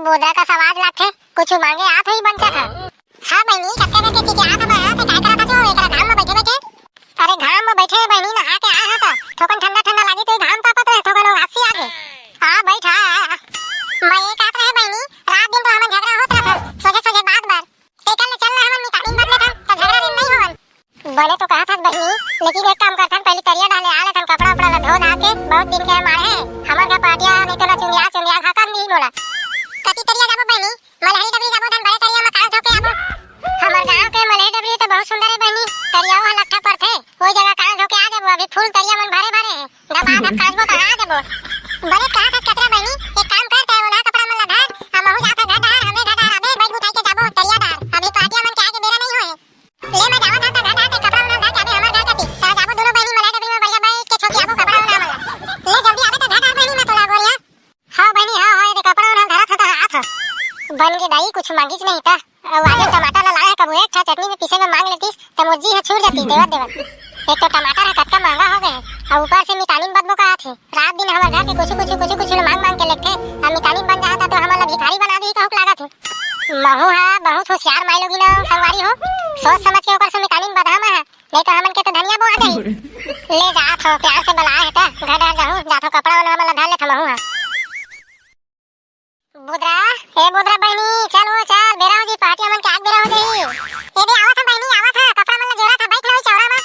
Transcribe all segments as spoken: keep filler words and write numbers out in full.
मुद्रा का आवाज लागथे, कुछ मांगे आत होही बनचक ह। हाँ बहिनी, कतका करके चिचियात हवय, हाँ, ते काय करत हस ओ, एकरा घाम म बइठे बइठे? अरे घाम म बइठे बहिनी, नहा के आए हंव त थोकन ठंडा ठंडा लागे, ते घाम तापत रहे, थोकन ओंघासी आगे। हाँ बइठ, हाँ, हाँ, हाँ। मैं ये कहत रहे बहिनी, रात दिन तो हमन झगड़ा होत रहत हन, सोझे सोझे बात बर। तेकर ले चल ना हमन मितानिन बदलत हन, त झगड़ा दिन नइ होवन। बने तो कहत हस बहिनी, लेकिन एक काम करथन, पहिली तरिया डहर ले आ लेथन, कपड़ा उपड़ा ला धो धा के, बहुत दिन के माढ़े हे। हमर घर पहटिया नहीं तो ना चुंदिया चुंदिया घाकन दिही मोला। कति तरिया जाबो बहिनी? मलहरी डबरी जाबो, धन बड़े तरिया म कांस धो के आबो। हमर गांव के मलहरी डबरी तो बहुत सुंदर हे बहिनी, तरिया वो लट्ठा परथे, वो जगह कांस धो के आ जाबो। अभी फुल तरिया मन भरे भरे हे, दबा धब कांसबो त आ जाबो। बने कहत हस कचरा बहिनी, एक काम कर, तैं ओनहा कपड़ा मन ला धर, आ महू जात हंव घर डहर, हमरे घर डहर आबे, बइठ बुठाई के जाबो तरिया डहर, अभी पहटिया मन के आगे बेरा नहीं होए। ले, मैं जावत हंव त घर डहर ते कपड़ा उनहा धर के आबे हमर घर कती। त जाबो दूनों बहिनी मलहरी डबरी म बढ़िया बइठ के छोकियाबो कपड़ा उनहा मन ला। ले जल्दी आबे त घर डहर बहिनी, मैं तोला गोरिया। हाँ बहिनी, हाँ, हाँ, ये दे कपड़ा उनहा धरत हंव त हाथ ह। बन गे दाई, कुछ मांगिस नहीं त। अउ आज टमाटर ला लाए हे, कभू एक ठा चटनी में पीसे में मांग लेतिस त मोर जी ह छूट जातिस देवत देवत। एक तो टमाटर ह कतका महंगा हो गए हे, अउ ऊपर से मितानिन बदबो कहत हे। रात दिन हमर घर के कुछु कुछु कुछु कुछु ल मांग मांग के लेथे, अउ मितानिन बन जाही त तो हमन ला भिखारी बना दिही कहुक लागत हे। महू ह बहुत होशियार माईलोगिन संगवारी हो, सोच समझ के ओकर से मितानिन बदहा मैं ह, नहीं तो हमन के तो धनिया बोआ जाही। ले जात हंव, प्यार से बलाए हे त घर डहर जाहूं, जात हंव कपड़ा वाला हमन ला धर लेथंव महू ह। बुदरा, ए बुदरा बहिनी, चल वो चल, बेरा हो जी, पहटिया मन के आगे बेरा हो जाही। ए दे आवत हंव बहिनी, आवत हंव, कपड़ा मन ला जोरत हंव, बइठ ना चौरा म।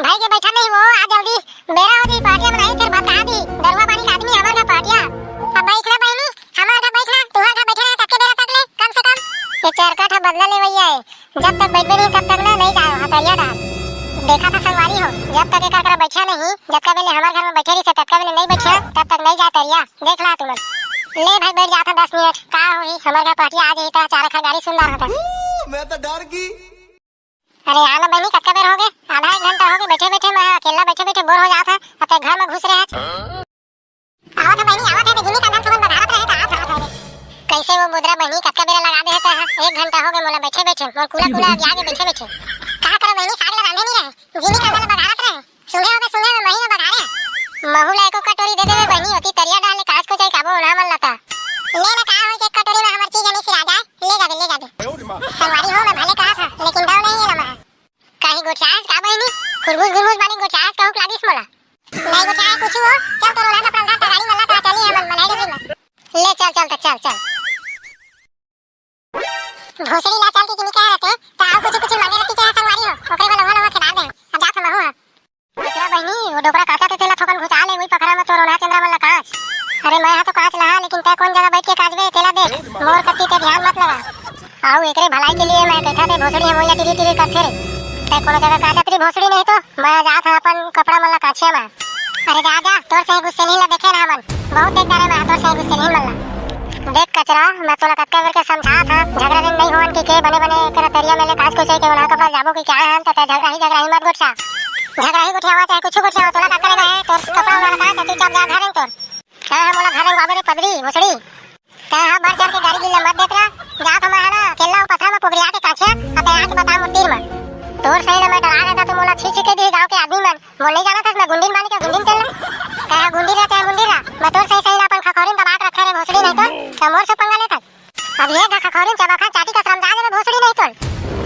भाई के बइठा नहीं वो, आ जल्दी, बेरा हो जी, पहटिया मन आही, फेर भटका दी, दरुहा पानी के आदमी हमर घर पहटिया। अब बइठ ना बहिनी, हमर घर बइठ ना, तुंहर घर बइठे रहे, कतके बेरा तक ले, कम से कम। ये चरकट ह बदला लेवइया हे, जब तक बइठबे नहीं, तब तक ना नहीं जाए हा तरिया डहर। देखा था संगवारी हो, जब तक एकर करा बइठा नहीं, जतका बेले हमर घर में बइठे रहिस हे, ततका बेले नहीं बइठे, तब तक नहीं जाए तरिया। देख ला तुमन। ले भाई, बइठ जात हंव दस मिनट, का होही, हमर घर पहटिया आ जाही त चार अखर गारी सुन डारहूं त। मैं तो डर गी। अरे आ ना बहिनी, कतका बेर हो गे? आधा एक घंटा हो गे बइठे बइठे, मैं अकेला बइठे बइठे बोर हो जात हंव, अब ते घर में घुस रहे हस। आवत हंव बहिनी, आवत हंव, जिमी कांदा थोकन बघारत रहे त आवत हंव, आवत हंव। कइसे वो बुदरा बहिनी, कतका बेरा लगा दे हे तैं ह? एक घंटा हो गे मोला बइठे बइठे, मोर कूला कूला अगिया गे बइठे बइठे। का करंव बहिनी, साग ला रांधे नहीं रहे, जिमी कांदा ला बघारत रहे। सूंघे होबे, सूंघे में महीना बघारे। महू ला एको कटोरी दे देबे बहिनी, ओती तरिया डहर ले कांस कुचाई के आबो ओनहा मन ला त। ले ना, का होइस, एक कटोरी में हमर चीज नहीं सिरा जाए, ले जाबे, ले जाबे। संगवारी हो, मैं भले कहत हंव, लेकिन दव नहीं हे ला मैं। काहीं गोठियास का बहिनी? खुरमुस गुरमुस माने गोठियास कहुक लागिस मोला। नहीं गोठियाय कुछु हो, चल तोर ओनहा कपड़ा उतार, गाड़ी वाला का चली हमन मलहरी डबरी में। ले चल, चल त चल, चल। भोसड़ी ला चल के किनी कहे रहते, त अउ कुछु कुछु मांगे रहती चाहे संगवारी हो, ओकरे बर ओहा लोहा खेदार दे। अब जात हंव महू ह। डोकरा बहिनी, वो डोकरा कांचथे तेला थोकन घुचा ले, वही पखरा में तोर ओनहा चंद्रा मन ला कांच। अरे मैं हा तो कांच लहा, लेकिन तैं कोन जगह बइठ के कांचबे तेला देख, मोर कति तैं ध्यान मत लगा। अउ एकरे भलाई के लिए मैं कहिथंव ते भोसड़ी ह मोला टिरी टिरी करथे रे। तैं कोनो जगह कांचत रही भोसड़ी नहीं तो, मैं जात हंव अपन कपड़ा मन ला कांचे मा। अरे जा, जा, तोर सही गुस्सेलही ला देखे ना हमन। बहुत देख डारे मैं तोर सही गुस्सेलही मन ला। देख कचरा, मैं तोला कतका बेर के समझात हंव, झगड़ा दिन नहीं होवन कहिके, बने बने करा तरिया में ले कांच कुचाई के ओनहा कपड़ा जाबो कहिके आए हन, त तैं झगड़ा ही, झगड़ा ही मत गोठिया। झगड़ा ही गोठियावा चाहे कुछु गोठियावा, तोला का करे हे, तोर कपड़ा ओनहा कांच, चुपचाप जा घर तोर। तैं ह मोला घर उंघाबे रे पदरी, भोसड़ी। तैं ह बढ़ चढ़ के गारी गिल्ला मत देत रह। जात हंव मैं ह ना, अकेल्ला वो पथरा म पोगरिया के कांचे, अब तैं आके बता मोर तीर म। तोर सही ना मैं डरा रहता तो मोला छी छी के दिही गांव के आदमी मन। मोला नहीं जानत हस, मैं गुंडीन बानी के गुंडीन तेल। तैं ह गुंडी रह, चाहे मुंडी रह, मैं तोर सही सही ना अपन खखौरिन दबा के रखे रे भोसड़ी नहीं तो, त मोर से पंगा लेथस। अब ये गा खखौरिन चबखा चाटी का शरम जा देवे भोसड़ी नहीं तो।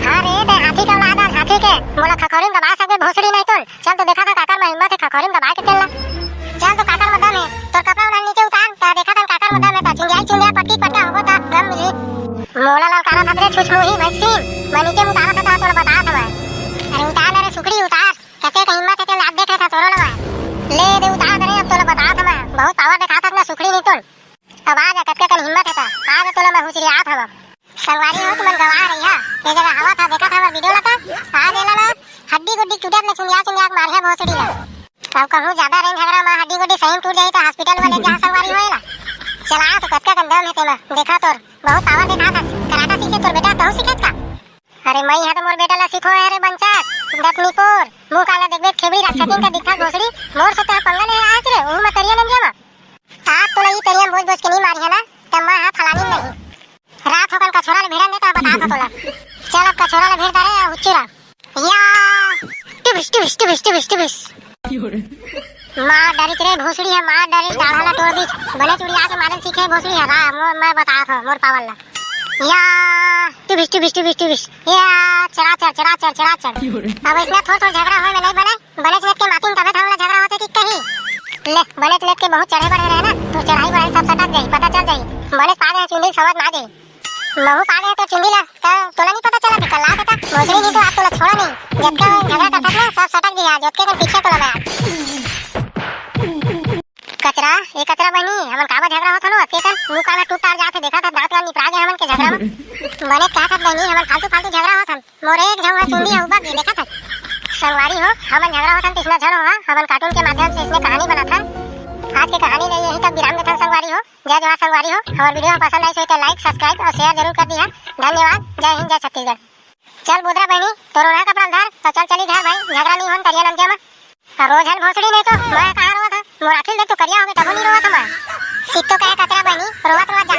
हाँ रे, तैं हाथी का औलाद हस, हाथी के, मोला खखौरिन दबा सकबे भोसड़ी नहीं तो। चल तो देखा था काकर में हिम्मत हे खखौरिन दबाए के तेल ला। चल तो काकर में दम हे, तोर कपड़ा उड़ा नीचे उतार, त देखा था काकर में दम हे, त चिंदिया चिंदिया पटकी पटका होबो त गम मिली। मोला ललकारा था रे छुछमुही भैंसीन, मैं नीचे उतारा था, तोला बता था मैं। अरे उतार ना रे सुकड़ी उतार, कते का हिम्मत हे ते लात देख रहा था तोरो लगा। ले दे उतार दे रे, अब तोला बता था मैं, बहुत पावर दिखा था ना सुकड़ी नहीं तो। अब आ जा, कतका कन हिम्मत हे त, आ जा तोला मैं हुचरियात हवं। संगवारी हो, तुमन गवाह रहिहा, ये जगह हवा था, देखा था हमर वीडियो ला त, आ जेला ना, हड्डी गुड्डी टूटत ले चुंदिया चुंदिया के मारिहा भोसड़ी ला। अब कहूँ ज्यादा रेंग झगड़ा मा हड्डी गुड्डी सही में टूट जाही त हॉस्पिटल वाले जहाँ संगवारी होए ला। चला तो कतका कन दम हे तेमा, देखा तोर, बहुत पावर देखा था, कराटा सीखे तोर बेटा, तहु सीखे का? अरे मैं यहाँ तो मोर बेटा ला सिखो है रे बंचक, दतनीपुर, मुँह काला देखबे खेबड़ी राक्षसीन का दिखा भोसड़ी, मोर से तो पंगा ले आज रे, ओहू मा तरिया नंदिया मा। आज तोला ई तरिया में बोझ बोझ के नहीं मारी है ना, तब मैं हाथ हलानी नहीं। रात होकन कछोरा ले भिड़न दे तो बता था तोला। चल अब कछोरा ले भिड़ डारे या हुच्चू रा। या। टिबिस, टिबिस, टिबिस, टिबिस, टिबिस। मार डरिस रे भोसड़ी ह, मार डरिस, डाढ़ा ला टोर दिस। बने चुड़िया के मारे सीखे भोसड़ी ह, रा, मो-, मैं बतात हँव, मोर पावर ला। या, टुबिस, टुबिस, टुबिस, टुबिस। या, चढ़ा चढ़, चढ़ा चढ़, चढ़ा चढ़। अब इसने थोर थोर झगड़ा होय में नहीं बने, बने लेत के मातिन तबे तो हमला झगड़ा होथे कि कही। ले, बने लेत के बहुत चढ़े बढ़े रहे ना, तो चढ़ाई बढ़ाई सब सटक जाही, पता चल जाही। बने पागे चुंदी समझ में आ जाही। महू पागे तो चुंदी ला, त तोला नहीं पता चला, बिकल ला देता। भोसड़ी नहीं तो आज तोला छोड़ा नहीं। जतका झगड़ा करथस ना, सब सटक जाही आज, जतके कन पीछे तोला मैं आज। कचरा, ए कचरा बहिनी, हमन काबर झगड़ा होत हन अतके कन? मुंह कान ह टूट टार जात हे, देखत हस दांत वान निपरा गे हमन के झगड़ा म। बने कहत हस बहिनी, हमन फालतू फालतू झगड़ा होत हन। मोर एक झउहा चुंदी ह उबा गे, देखत हस। संगवारी हो, हमन झगड़ा होत हन त इसना झन होहा, हमन cartoon के माध्यम से इसने कहानी बनाथन। आज के कहानी ल यहीं तक विराम देथन संगवारी हो। जय जोहार संगवारी हो, हमर video ह पसंद आइस होही त like, subscribe और share जरूर कर दिहा। धन्यवाद। जय हिंद, जय छत्तीसगढ़। चल बोदरा बहिनी, तोर ओढ़ा कपड़ा ल धर, त चल चली घर भाई, झगड़ा नहीं होन तरिया नंदिया म। आ रोज हन भोसड़ी नहीं तो, मैं कहाँ रोवत हँव? मोर आँखी ल देख तो करिया होगे, तभो नहीं रोवत हँव मैं। सित्तो कहे कचरा बहिनी, रोवत रोवत